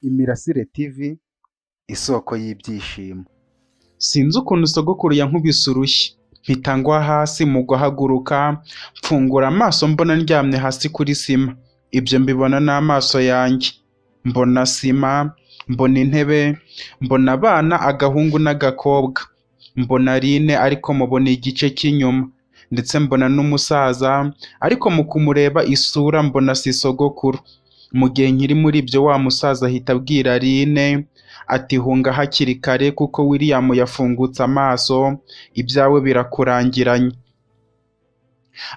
Imirasire TV, isoko y'ibyishimo. Sinzi ukuntu sogokuru yankubise urushyi, mpita ngwa hasi mu guhaguruka, mfungura amaso mbona ndyamye hasi kuri sima. Ibyo mbibona n'amaso yanjye. Mbona sima, mbona intebe, mbona abana agahungu n'agakobwa. Mbona Aline ariko mubona igice cy'inyuma. Ndetse mbona n'umusaza ariko mu kumureba isura mbona si sogokuru. Mu gihe nkiri muri ibyo wa musaza ahita abwira Aline ati hunga hakiri kare kuko William yafungutse amaso, ibyawe birakurangiranye.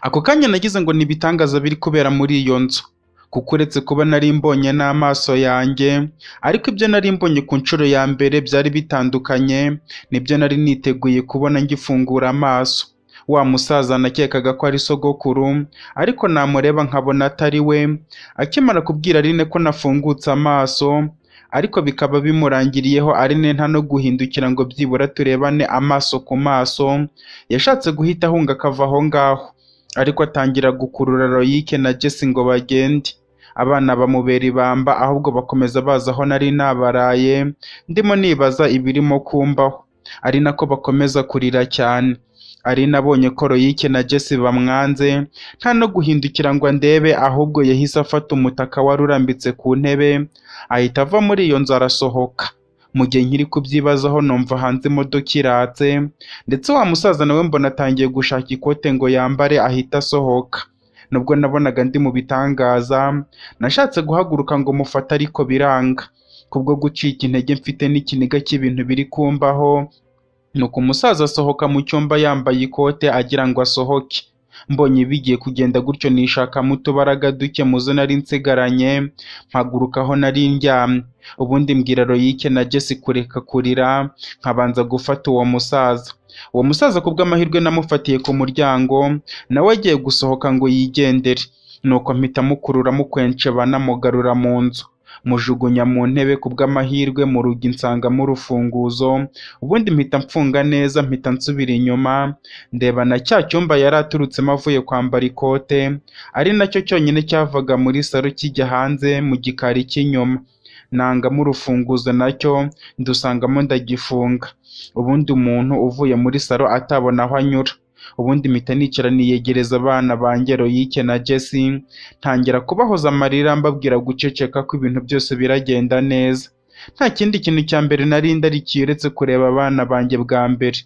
Ako kanya nagize ngo ni ibitangaza biri kubera muri iyo nzu, kuko uretse kuba nari mbonye n'amaso yanjye, ariko ibyo nari mbonye ku nshuro ya mbere byari bitandukanye nibyo nari niteguye kubona ngifungura amaso. Wa musaza nakekaga ko ari sogokuru, ariko namureba nkabona atari we. Akimara kubwira Aline ko nafungutse amaso, ariko bikaba bimurangiriyeho, Aline nta no guhindukira ngo byibura turebane amaso ku maso, yashatse guhita ahunga akava aho ngaho, ariko atangira gukurura Loyic na Jesse ngo bagende. Abana bamubera ibamba, ahubwo bakomeza baza aho nari nabaraye, ndimo nibaza ibirimo kumbaho, ari nako bakomeza kurira cyane. Aline abonye ko Loyic na Jesse bamwanze, nta no guhindukira ngo andebe, ahubwo yahise afata umutaka wari urambitse ku ntebe, ahita ava muri iyo nzu arasohoka. Mu gihe nkiri kubyibazaho numva hanze imodoka iratse, ndetse wa musaza nawe mbona atangiye gushaka ikote ngo yambare ahita asohoka. Nubwo nabonaga ndi mu bitangaza, nashatse guhaguruka ngo mufate ariko biranga. Kubwo gucika intege mfite n'ikiniga cy'ibintu biri kumbaho, nuko umusaza asohoka mu cyumba yambaye ikote agira ngo asohoke. Mbonye bigiye kugenda gutyo nishakamo utubaraga duke muzo nari nsigaranye, mpaguruka aho nari ndyamye. Ubundi mbwira Loyic na Jesse kureka kurira, nkabanza gufata uwo musaza. Uwo musaza kubw'amahirwe namufatiye ku muryango, nawe agiye gusohoka ngo yigendere. Nuko mpita mukurura mukwenceba namugarura mu nzu. Mujugunya mu ntebe kubw'amahirwe mu rugi nsangamo urufunguzo, ubundi mpita mfunga neza mpita nsubira inyuma, ndeba na cya cyumba yari aturutsemo avuye kwambara ikote, ari nacyo cyonyine cyavaga muri salo kijya hanze mu gikari cy'inyuma. Nangamo urufunguzo nacyo ndusangamo ndagifunga. Ubundi umuntu uvuye muri salo atabona aho anyura. Ubundi mpita nicara niyegereza abana banjye Loyic na Jesse, ntangira kubahoza amarira mbabwira guceceka ko ibintu byose biragenda neza. Nta kindi kintu cya mbere nari ndarikiye uretse kureba abana banjye bwa mbere.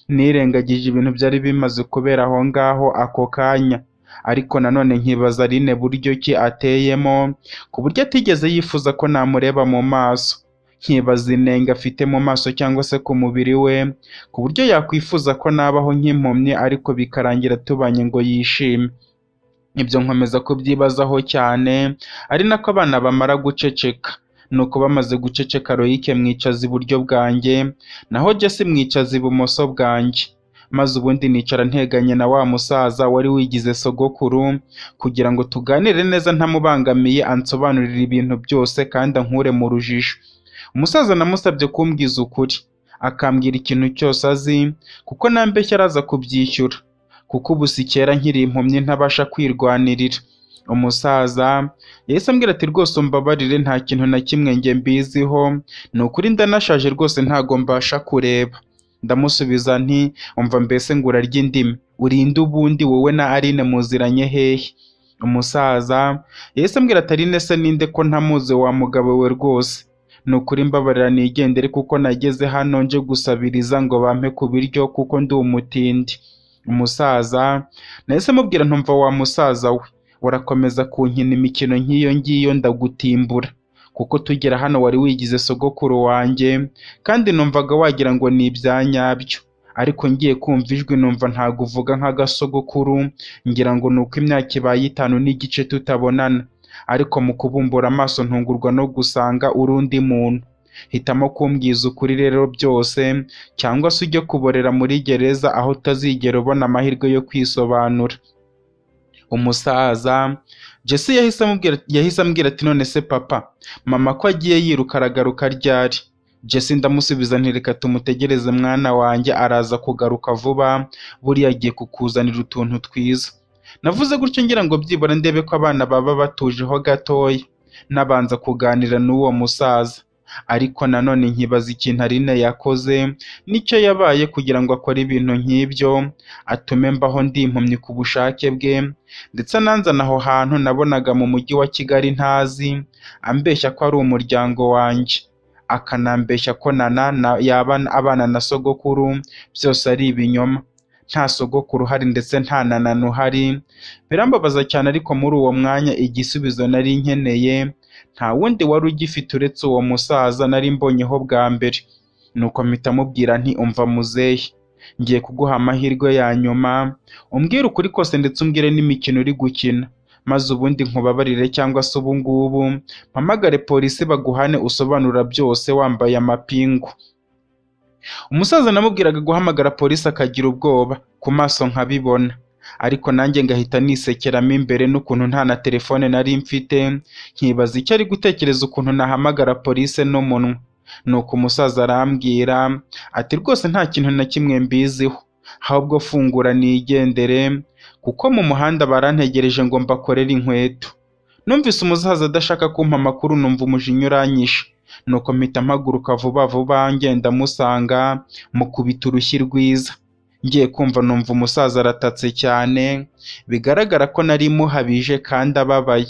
Nirengagije ibintu byari bimaze kubera aho ngaho ako kanya. Ariko nanone nkibaza Aline buryo ki ateyemo, ku buryo atigeze yifuza ko namureba mu maso. Nkibaza inenge afite mu maso cyangwa se ku mubiri we, ku buryo yakwifuza ko nabaho nk'impumyi ariko bikarangira tubanye ngo yishime. Ibyo nkomeza kubyibazaho cyane, ari nako abana bamara guceceka. Nuko bamaze guceceka Loyic mwicaza iburyo bwanjye, naho Jesse mwicaza ibumoso bwanjye. Maze ubundi nicara nteganye na wa musaza wari wigize sogokuru, kugira ngo tuganire neza ntamubangamiye, ansobanurire ibintu byose kandi ankure mu rujijo. Umusaza namusabye kumbwiza ukuri, akambwira ikintu cyose azi, kuko nambeshya araza kubyishyura, kuko ubu si kera nkiri impumyi ntabasha kwirwanirira. Umusaza yahise ambwira ati rwose umbabarire nta kintu na kimwe njye mbiziho, ni ukuri ndanashaje rwose ntago mbasha kureba. Ndamusubiza nti umva mbese ngo urarya indimi, urinde ubundi wowe na Aline muziranye hehe? Umusaza yahise ambwira ati Aline se ninde ko ntamuzi wa mugabo we rwose? Ni ukuri mbabarira nigendere kuko nageze hano nje gusabiriza ngo bampe ku biryo kuko ndi umutindi. Umusaza nahise mubwira ntumva wa musaza we, urakomeza kunkina imikino nk'iyo ngiyo ndagutimbura, kuko tugera hano wari wigize sogokuru wanjye kandi numvaga wagira ngo ni ibya nyabyo, ariko ngiye kumva ijwi numva ntago uvuga nk'agasogokuru, ngira ngo ni uko imyaka ibaye 5 n'igice tutabonana. Ariko mu kubumbura amaso ntungurwa no gusanga uri undi muntu. Hitamo kumbwiza ukuri rero byose, cyangwa se ujye kuborera muri gereza aho utazigera ubona amahirwe yo kwisobanura. Umusaza Jesse yahise ambwira ati none se papa, mama ko agiye yiruka aragaruka ryari? Jesse ndamusubiza nti reka tumutegereze mwana wanjye araza kugaruka vuba, buriya agiye kukuzanira utuntu twiza. Navuze gutyo ngira ngo byibura ndebe ko abana baba batujeho gatoya. nabanza kuganira n'uwo musaza. Ariko nanone nkibaza ikintu Aline yakoze nicyo yabaye kugira ngo akore ibintu nk'ibyo, atume mbaho ndi impumyi ku bushake bwe, ndetse ananzana aho hantu nabonaga mu mujyi wa Kigali ntazi, ambeshya ko ari umuryango wanjye, akanambeshya ko Nana yaba abana na sogokuru, byose ari ibinyoma. Nta sogokuru uhari ndetse nta na Nana uhari. Birambabaza cyane, ariko muri uwo mwanya igisubizo nari nkeneye nta wundi wari ugifite uretse uwo musaza nari mbonyeho bwa mbere. Nuko mpita mubwira nti umva muzehe, ngiye kuguha amahirwe ya nyuma, umbwire ukuri kose ndetse umbwire n'imikino uri gukina, maze ubundi nkubabarire cyangwa se ubu ngubu mpamagare polisi baguhane usobanura byose wambaye amapingu. Umusaza namubwiraga guhamagara polisi akagira ubwoba, ku maso nkabibona, ariko nanjye ngahita nisekeramo imbere n'ukuntu nta na telefone nari mfite, nkibaza icyo ari gutekereza ukuntu nahamagara polisi n'umunwa. Nuko umusaza arambwira ati rwose nta kintu na kimwe mbiziho, ahubwo fungura nigendere kuko mu muhanda barantegereje ngo mbakorere inkweto. Numvise umusaza adashaka kumpa amakuru, numva umujinya uranyishe. Nuko mpita mpaguruka vuba vuba ngenda musanga, mukubita urushyi rwiza. Ngiye kumva numva umusaza aratatse cyane, bigaragara ko nari muhabije kandi ababaye.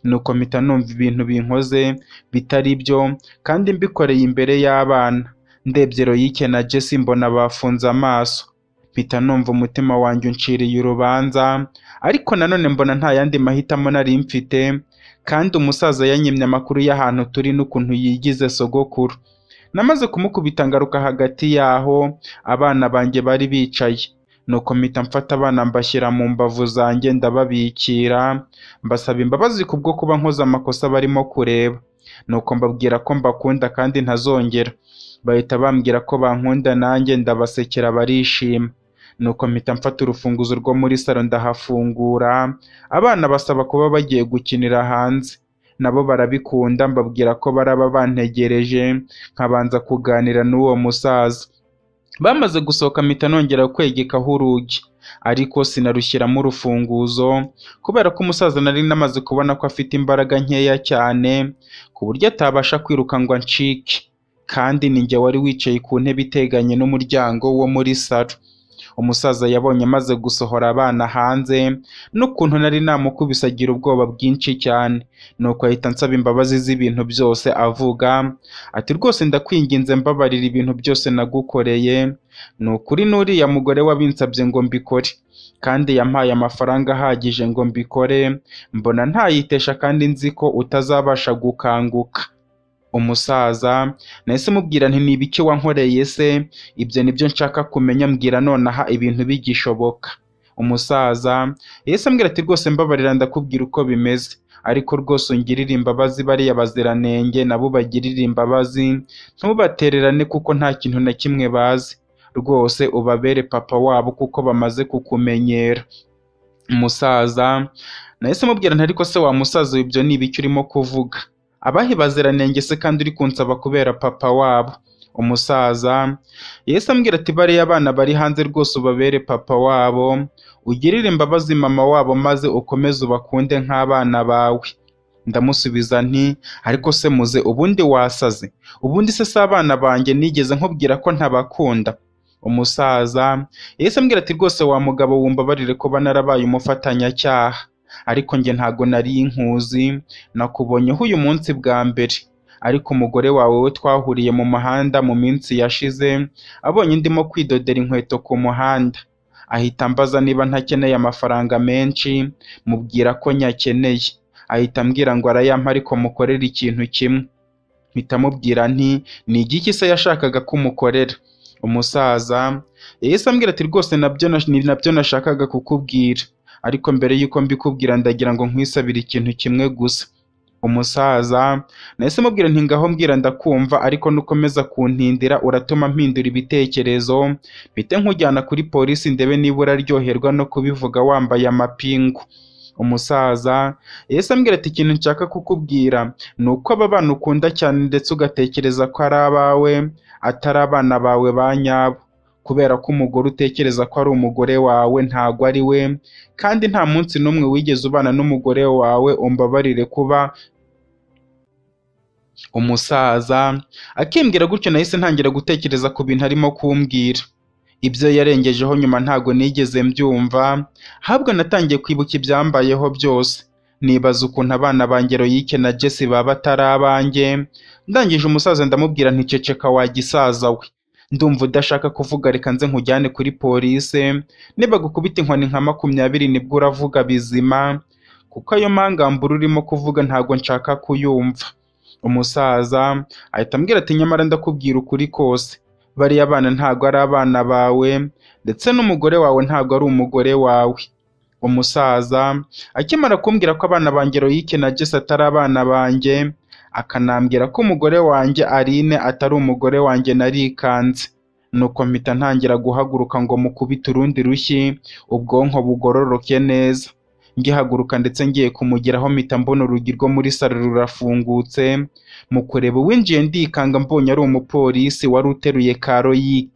Nuko mpita numva ibintu binkoze bitari byo kandi mbikoreye imbere y'abana. Ndebye Loyike na Jesse mbona bafunze amaso. Mpita numva umutima wanjye unciriye urubanza, ariko nanone mbona nta yandi mahitamo nari mfite, kandi umusaza yanyimye amakuru y'ahantu turi n'ukuntu yigize sogokuru. Namaze kumukubita ngaruka hagati yaho abana banjye bari bicaye. Nuko mpita mfata abana mbashyira mu mbavu zanjye ndababikira, mbasaba imbabazi kubwo kuba nkoze amakosa barimo kureba. Nuko mbabwira ko mbakunda kandi ntazongera. Bahita bambwira ko bankunda nanjye ndabasekera barishima. Nuko mpita mfata urufunguzo rwo muri salo ndahafungura, abana basaba kuba bagiye gukinira hanze. Nabo barabikunda, mbabwira ko baraba bantegereje, nkabanza kuganira n'uwo musaza. Bamaze gusohoka mpita nongera kwegekaho urugi, ariko sinarushyiramo urufunguzo kubera ko umusaza nari namaze kubona ko afite imbaraga nkeya cyane ku buryo atabasha kwiruka ngo ancike, kandi ni njye wari wicaye ku ntebe iteganye n'umuryango wo muri salo. Umusaza yabonye amaze gusohora abana hanze n'ukuntu nari namukubise agira ubwoba bwinshi cyane. Nuko ahita ansaba imbabazi z'ibintu byose avuga ati rwose ndakwinginze mbabarira ibintu byose nagukoreye, ni ukuri n'uriya mugore wabinsabye ngo mbikore, kandi yampaye amafaranga ahagije ngo mbikore, mbona ntayitesha kandi nzi ko utazabasha gukanguka. Umusaza nahise mubwira nti ni ibiki wankoreye se? Ibyo nibyo nshaka kumenya, mbwira nonaha ibintu bigishoboka. Umusaza yahise ambwira ati rwose mbabarira ndakubwira uko bimeze, ariko rwose ungirire imbabazi bariya baziranenge nabo bagirire imbabazi, ntubatererane kuko nta kintu na kimwe bazi, rwose ubabere papa wabo kuko bamaze kukumenyera. Umusaza nahise mubwira nti ariko se wa musaza ibyo ni ibiki urimo kuvuga? Abahe baziranenge se kandi uri kunsaba kubera papa wabo? Umusaza yahise ambwira ati bariya abana bari hanze rwose ubabere papa wabo, ugirire imbabazi mama wabo maze ukomeze ubakunde nk'abana bawe. Ndamusubiza nti ariko se muze ubundi wasaze? Ubundi se si abana banjye nigeze nkubwira ko ntabakunda? Umusaza yahise ambwira ati rwose wa mugabo wumbabarire kuba narabaye umufatanyacyaha, ariko njye ntago nari nkuzi, nakubonyeho uyu munsi bwa mbere, ariko umugore wawe we twahuriye mu muhanda mu minsi yashize, abonye ndimo kwidodera inkweto ku muhanda, ahita ambaza niba ntakeneye amafaranga menshi, mubwira ko nyakeneye, ahita ambwira ngo arayampa ariko mukorere ikintu kimwe. Mpita mubwira nti ni igiki se yashakaga ko umukorera? Umusaza yahise ambwira ati rwose ni nabyo nashakaga kukubwira, ariko mbere y'uko mbikubwira ndagira ngo nkwisabire ikintu kimwe gusa. Umusaza nahise mubwira nti ngaho mbwira ndakumva, ariko nukomeza kuntindira uratuma mpindura ibitekerezo, mpite nkujyana kuri polisi ndebe niba uraryoherwa no kubivuga wambaye amapingu. Umusaza yahise ambwira ati ikintu nshaka kukubwira ni uko aba bana ukunda cyane ndetse ugatekereza ko ari abawe, atari abana bawe ba nyabo, kubera ko umugore utekereza ko ari umugore wawe ntago ari we, kandi nta munsi n'umwe wigeze ubana n'umugore wawe, umbabarire kuba Umusaza akimbwira gutyo nahise ntangira gutekereza ku bintu arimo kumbwira. Ibyo yarengejeho nyuma ntago nigeze mbyumva, ahubwo natangiye kwibuka ibyambayeho byose. Nibaza ukuntu abana banjye Loyic na Jesse baba atari abanjye. Ndangije umusaza ndamubwira nti ceceka wa gisaza we, ndumva udashaka kuvuga, reka nze nkujyane kuri polise, nibagukubita inkoni nka 20 nibwo uravuga bizima, kuko ayo mangambure urimo kuvuga ntago nshaka kuyumva. Umusaza ahita ambwira ati nyamara ndakubwira ukuri kose, bariya bana ntago ari abana bawe, ndetse n'umugore wawe ntago ari umugore wawe. Umusaza akimara kumbwira ko abana banjye Loyic na Jesse atari abana banjye, akanambwira ko umugore wanjye Aline atari umugore wanjye, narikanze. Nuko mpita ntangira guhaguruka ngo mukubite urundi rushyi, ubwonko bugororoke neza. Ngihaguruka ndetse ngiye kumugeraho mpita mbona urugi rwo muri salo rurafungutse, mu kureba uwinjiye ndikanga mbonye ari umupolisi wari uteruye ka Loyic.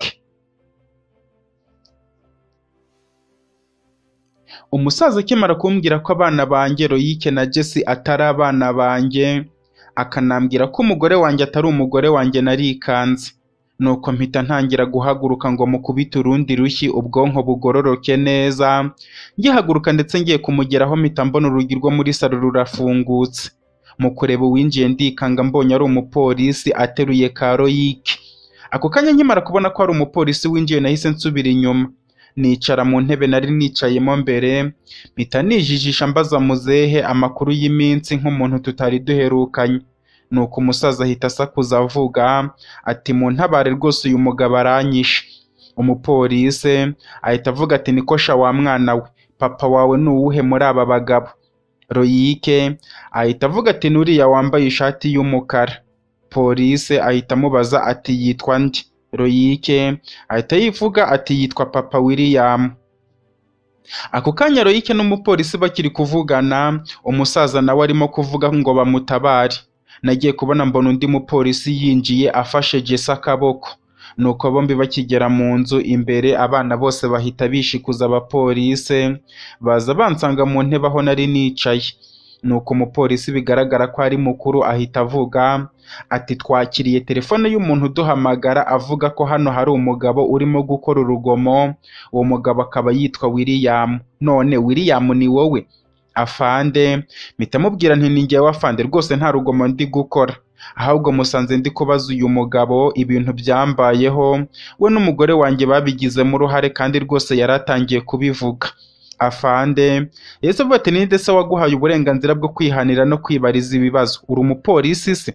Umusaza akimara kumbwira ko abana banjye Loyic na Jesse atari abana banjye, akanambwira ko umugore wanjye atari umugore wanjye, narikanze. Nuko mpita ntangira guhaguruka ngo mukubite urundi rushyi, ubwonko bugororoke neza. Ngihaguruka ndetse ngiye kumugeraho mpita mbona urugi rwo muri salo rurafungutse. Mu kureba uwinjiye ndikanga mbonye ari umupolisi ateruye ka Loyic. Ako kanya nkimara kubona ko ari umupolisi winjiye nahise nsubira inyuma, nicara mu ntebe nari nicayemo mbere, mpita nijijisha mbaza muzehe amakuru y'iminsi nk'umuntu tutari duherukanye. Nuko umusaza ahita asakuza avuga ati muntabare rwose uyu mugabo aranyishe. Umupolisi ahita avuga ati niko sha wa mwana we, papa wawe ni uwuhe muri aba bagabo? Loyic ahita avuga ati nuriya wambaye ishati y'umukara. Polisi ahita amubaza ati yitwa nde? Loyic ahita yivuga ati yitwa papa William. Ako kanya Loyic n'umupolisi bakiri kuvugana, umusaza nawe arimo kuvuga ngo bamutabare. Nagiye kubona mbona undi mupolisi yinjiye afashe Jesse akaboko. Nuko bombi bakigera mu nzu imbere, abana bose bahita bishikuza abapolisi, baza bansanga mu ntebe aho nari nicaye. Nuko umupolisi bigaragara ko ari mukuru ahita avuga ati twakiriye telefone y'umuntu uduhamagara avuga ko hano hari umugabo urimo gukora urugomo, uwo mugabo akaba yitwa William. None William ni wowe? Afande mpita mubwira nti ni njyewe afande, rwose nta rugomo ndi gukora, ahubwo musanze ndi kubaza uyu mugabo ibintu byambayeho, we n'umugore wanjye babigizemo uruhare kandi rwose yaratangiye kubivuga. Afande yahise avuga ati ninde se waguhaye uburenganzira bwo kwihanira no kwibariza ibibazo? Uri umupolisi se?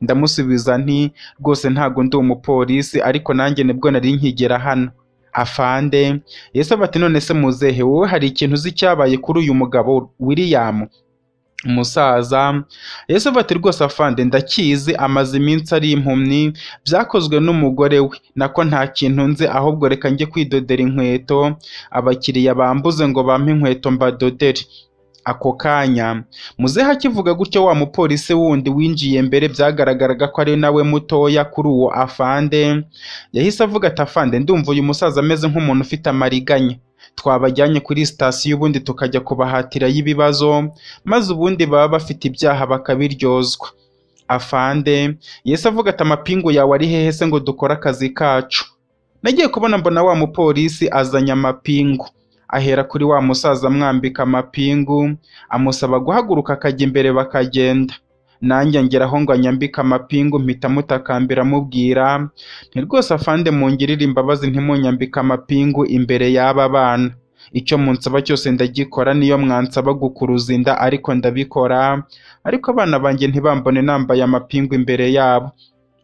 Ndamusubiza nti rwose ntago ndi umupolisi, ariko nanjye nibwo nari nkigera hano. Afande yahise avuga ati none se muzehe wowe hari ikintu uzi cyabaye kuri uyu mugabo William? Umusaza yahise avuga ati rwose afande ndakizi, amaze iminsi ari impumyi, byakozwe n'umugore we, nako nta kintu nzi, ahubwo reka njye kwidodera inkweto, abakiriya bambuze ngo bampe inkweto mbadodere. Ako kanya muzehe akivuga gutyo, wa mupolisi wundi winjiye mbere byagaragaraga ko ari nawe mutoya kuri uwo afande, yahise avuga ati afande ndumva uyu musaza ameze nk'umuntu ufite amariganya, twabajyanye kuri sitasiyo ubundi tukajya kubahatira y'ibibazo, maze ubundi baba bafite ibyaha bakabiryozwa. Afande yahise avuga ati amapingu yawe ari hehe se ngo dukore akazi kacu? Nagiye kubona mbona wa mupolisi azanye amapingu, ahera kuri wa musaza amwambika amapingu, amusaba guhaguruka akajya imbere bakagenda. Nanjye ngeraho ngo anyambike amapingu, mpita mutakambira amubwira nti rwose afande mungirire imbabazi ntimunyambike amapingu imbere y'aba bana, icyo munsaba cyose ndagikora, niyo mwansaba gukuruza inda ariko ndabikora, ariko abana banjye ntibambone nambaye amapingu imbere yabo.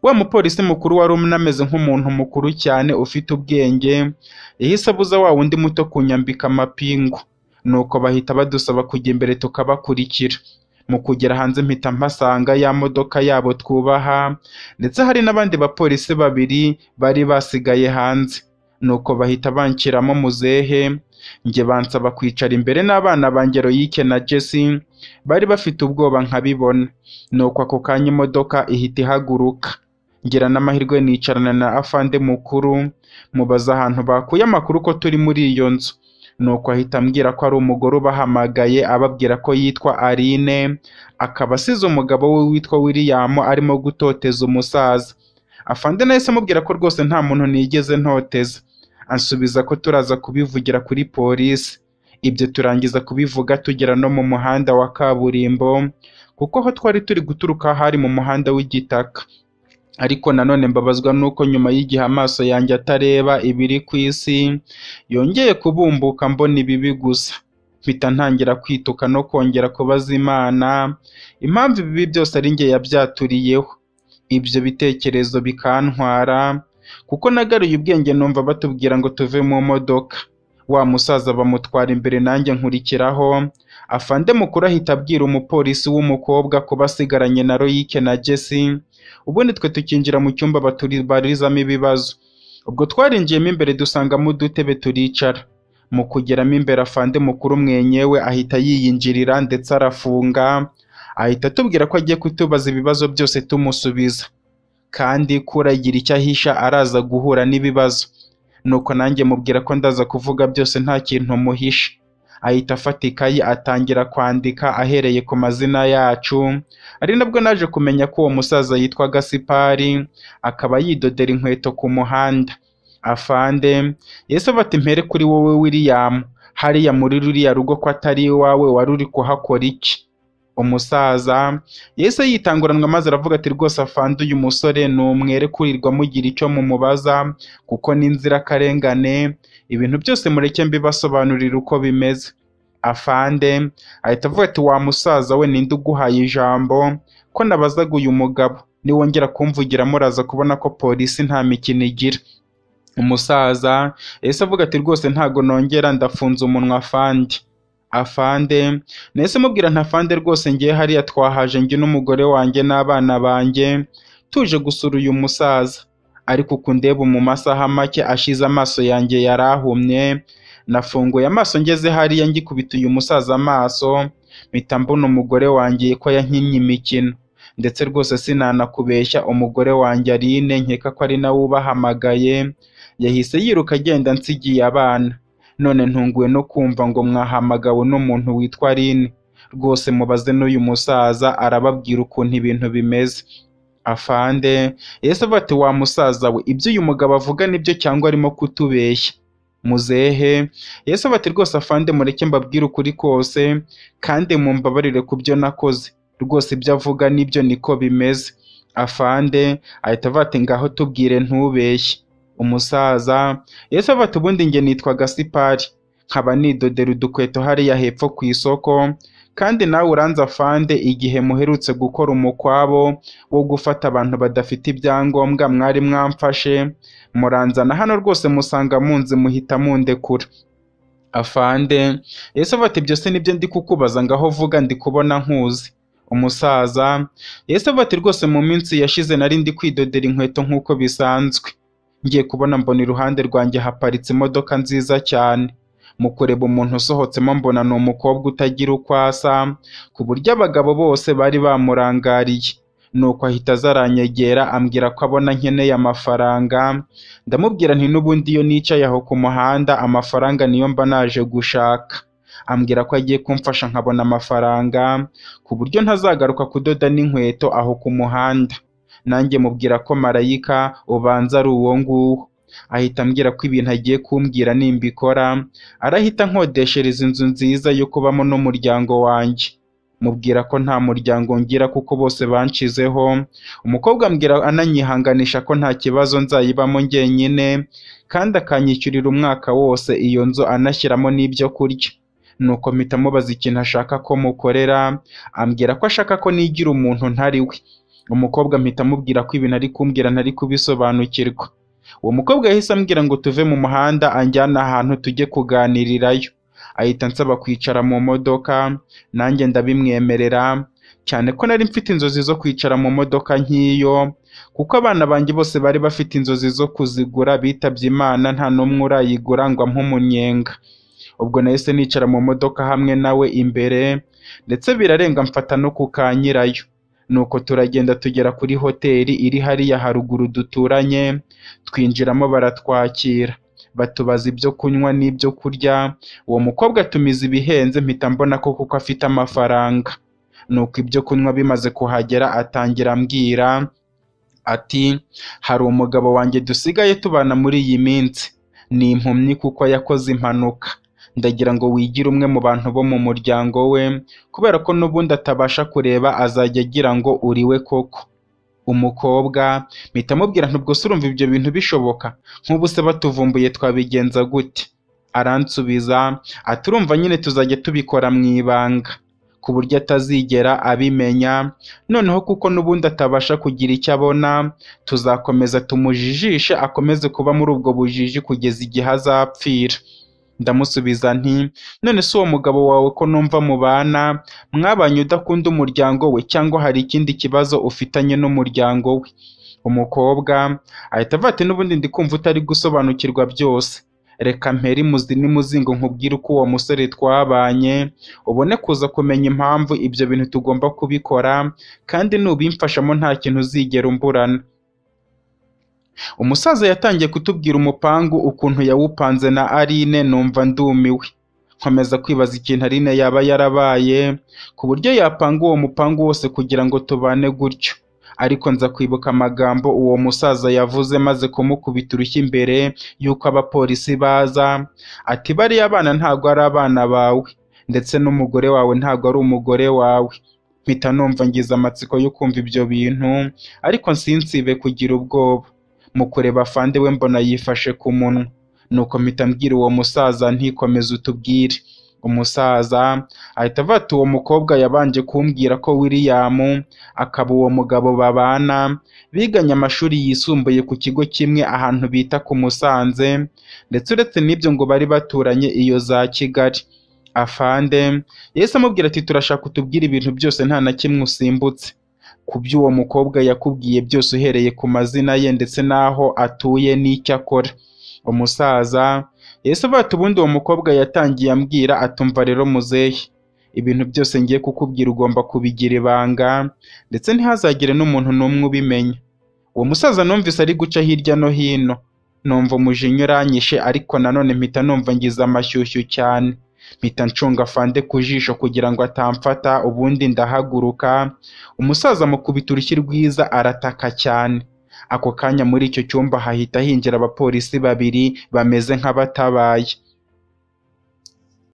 Wa mupolisi mukuru wari unameze nk'umuntu mukuru cyane ufite ubwenge, yahise abuza wa wundi muto kunyambika amapingu. Nuko bahita badusaba kujya imbere tukabakurikira. Mu kugera hanze mpita mpasanga ya modoka yabo twubaha, ndetse hari n'abandi bapolisi babiri bari basigaye hanze. Nuko bahita banshyiramo muzehe, njye bansaba kwicara imbere n'abana banjye Loyic na Jesse bari bafite ubwoba nkabibona. Nuko ako kanya imodoka ihita ihaguruka, ngira n'amahirwe nicarana na afande mukuru, mubaza ahantu bakuye amakuru ko turi muri iyo nzu. Nuko ahita ambwira ko ari umugore ubahamagaye, ababwira ko yitwa Aline, akaba asize umugabo we witwa William arimo gutoteza umusaza. Afande nahise amubwira ko rwose nta muntu nigeze ntoteza, ansubiza ko turaza kubivugira kuri polisi. Ibyo turangiza kubivuga tugera no mu muhanda wa kaburimbo, kuko aho twari turi guturuka hari mu muhanda w'igitaka. Ariko nanone mbabazwa nuko nyuma y'igihe amaso yanjye atareba ibiri ku isi, yongeye kubumbuka mbona ibibi gusa. Mpita ntangira kwituka no kongera kubaza Imana impamvu ibibi byose ari njye yabyaturiyeho. Ibyo bitekerezo bikantwara, kuko nagaruye ubwenge numva batubwira ngo tuve mu modoka. Wa musaza bamutwara imbere nanjye nkurikiraho. Afande mukuru ahita abwira umupolisi w'umukobwa kuba asigaranye na Loyic na Jesse, ubundi twe tukinjira mu cyumba batubarizamo ibibazo. Ubwo twarinjiyemo imbere dusangamo udutebe turicara. Mu kugeramo imbere afande mukuru mwenyewe ahita yiyinjirira ndetse arafunga, ahita atubwira ko agiye kutubaza ibibazo byose tumusubiza, kandi kuragira icyo ahisha araza guhura n'ibibazo. Nuko nanjye mubwira ko ndaza kuvuga byose nta kintu muhisha. Ahita afata ikayi atangira kwandika ahereye ku mazina yacu, ari nabwo naje kumenya ko uwo musaza yitwa Gasipari, akaba yidodera inkweto ku muhanda. Afande yahise afata impere kuri wowe William, hariya muri ruriya rugo ko atari iwawe wari uri kuhakora iki? Umusaza yahise yitanguranwa maze aravuga ati rwose afande uyu musore ni umwere kurirwa mugira icyo mumubaza, kuko ni inzirakarengane, ibintu byose mureke mbibasobanurire uko bimeze. Afande ahita avuga ati wa musaza we ninde uguhaye ijambo ko nabazaga uyu mugabo, niwongera kumvugira muraza kubona ko polisi nta mikino igira. Umusaza yahise avuga ati rwose ntago nongera, ndafunze umunwa afande. Afande nahise mubwira nta afande rwose ngiye hariya twahaje njye n'umugore wanjye n'abana banjye tuje gusura uyu musaza, ariko uku ndeba mu masaha make ashize amaso yanjye yarahumye. Nafunguye amaso ngeze hariya ngikubita uyu musaza amaso, mpita mbona umugore wanjye ko yankinnye imikino, ndetse rwose sinanakubeshya umugore wanjye Aline nkeka ko ari nawe ubahamagaye, yahise yiruka agenda ansigiye abana. None ntunguwe no kumva ngo mwahamagawe n'umuntu witwa Aline, rwose mubaze n'uyu musaza arababwira ukuntu ibintu bimeze. Afande yahise avuga ati wa musaza we, ibyo uyu mugabo avuga nibyo cyangwa arimo kutubeshya? Muzehe yahise avuga ati rwose afande mureke mbabwire ukuri kose, kandi mumbabarire ku byo nakoze, rwose ibyo avuga nibyo niko bimeze. Afande ahita avuga ati ngaho tubwire ntubeshye. Umusaza yahise avuga ati ubundi njye nitwa Gasipari, nkaba nidodera udukweto hariya hepfo ku isoko, kandi nawe uranze afande igihe muherutse gukora umukwabo wo gufata abantu badafite ibyangombwa mwari mwamfashe, muranzana hano rwose musanga munzi muhita mundekura. Afande yahise avuga ati ibyo se nibyo ndi kukubaza, ngaho vuga ndi kubona nkuzi. Umusaza yahise avuga ati rwose mu minsi yashize nari ndi kwidodera inkweto nk'uko bisanzwe, ngiye kubona mbona iruhande rwanjye haparitse imodoka nziza cyane. Mu kureba umuntu usohotsemo mbona ni umukobwa utagira uko asa, ku buryo abagabo bose bari bamurangariye. Nuko ahita aza aranyegera ambwira ko abona nkeneye amafaranga, ndamubwira nti n'ubundi iyo nicaye aho ku muhanda amafaranga niyo mba naje gushaka. Ambwira ko agiye kumfasha nkabona amafaranga, ku buryo ntazagaruka kudoda n'inkweto aho ku muhanda. Nanjye mubwira ko marayika ubanza ari uwo nguwo. Ahita ambwira ko ibintu agiye kumbwira nimbikora arahita nkodeshereza inzu nziza yo kubamo n'umuryango wanjye. Mubwira ko nta muryango ngira kuko bose banshizeho. Umukobwa ambwira ananyihanganisha ko nta kibazo nzayibamo njyenyine, kandi akanyishyurira umwaka wose iyo nzu anashyiramo n'ibyo kurya. Nuko mpita mubaza ikintu ashaka ko mukorera, ambwira ko ashaka ko nigira umuntu ntari we. Umukobwa mpita mubwira ko ibintu ari kumbwira ntari kubisobanukirwa. Uwo mukobwa yahise ambwira ngo tuve mu muhanda anjyane ahantu tujye kuganirirayo. Ahita ansaba kwicara mu modoka, nanjye ndabimwemerera, cyane ko nari mfite inzozi zo kwicara mu modoka nk'iyo, kuko abana banjye bose bari bafite inzozi zo kuzigura bitabye Imana nta n'umwe urayigura ngo ampe umunyenga. Ubwo nahise nicara mu modoka hamwe nawe imbere, ndetse birarenga mfata no ku ka nyirayo. Nuko turagenda tugera kuri hoteli iri hariya haruguru duturanye, twinjiramo baratwakira. Batubaza ibyo kunywa n'ibyo kurya, uwo mukobwa atumiza ibihenze, mpita mbona ko kuko afite amafaranga. Nuko ibyo kunywa bimaze kuhagera atangira ambwira ati hari umugabo wanjye dusigaye tubana muri iyi minsi, ni impumyi kuko yakoze impanuka, ndagira ngo wigire umwe mu bantu bo mu muryango we, kubera ko n'ubundi atabasha kureba azajya agira ngo uri we koko. Umukobwa mpita mubwira nti ubwo se urumva ibyo bintu bishoboka? Nk'ubu se batuvumbuye twabigenza gute? Aransubiza ati urumva nyine tuzajya tubikora mu ibanga, ku buryo atazigera abimenya, noneho kuko n'ubundi atabasha kugira icyo abona, tuzakomeza tumujijishe akomeze kuba muri ubwo bujiji kugeza igihe azapfira. Ndamusubiza nti none se uwo mugabo wawe ko numva mubana, mwabanye udakunda umuryango we cyangwa hari ikindi kibazo ufitanye n'umuryango we? Umukobwa ahita avuga ati n'ubundi ndi kumva utari gusobanukirwa byose, reka mpere imuzi n'imuzingo nkubwire uko uwo musore twabanye, ubone kuza kumenya impamvu ibyo bintu tugomba kubikora, kandi nubimfashamo nta kintu uzigera umburana. Umusaza yatangiye kutubwira umupangu ukuntu yawupanze na Aline, numva ndumiwe. Nkomeza kwibaza ikintu Aline yaba yarabaye ku buryo yapanga uwo mupangu wose kugira ngo tubane gutyo. Ariko nza kwibuka amagambo uwo musaza yavuze maze kumukubita urushyi imbere y'uko abapolisi baza, ati bariya bana ntago ari abana bawe, ndetse n'umugore wawe ntago ari umugore wawe. Mpita numva ngize amatsiko yo kumva ibyo bintu, ariko sinsibe kugira ubwoba. Mu kureba afande we mbona yifashe ku munwa, nuko mpita mbwira uwo musaza nti komeza utubwire. Umusaza ahita avuga ati uwo mukobwa yabanje kumbwira ko William akaba uwo mugabo babana biganye amashuri yisumbuye ku kigo kimwe ahantu bita ku Musanze, ndetse uretse n'ibyo ngo bari baturanye iyo za Kigali. Afande yahise amubwira ati turashaka utubwire ibintu byose nta na kimwe usimbutse ku byo uwo mukobwa yakubwiye byose uhereye ku mazina ye ndetse n'aho atuye n'icyo akora. Umusaza yahise avuga ati ubundi uwo mukobwa yatangiye ambwira atumva rero muzehe, ibintu byose ngiye kukubwira ugomba kubigira ibanga, ndetse ntihazagire n'umuntu n'umwe ubimenya. Uwo musaza numvise ari guca hirya no hino, numva umujinya uranyishe, ariko nanone mpita numva ngize amashyushyu cyane. Mpita ncunga afande ku jisho kugira ngo atamfata, ubundi ndahaguruka, umusaza amukubita urushyi rwiza arataka cyane. Ako kanya muri icyo cyumba hahita hinjira abapolisi babiri bameze nk'abatabaye.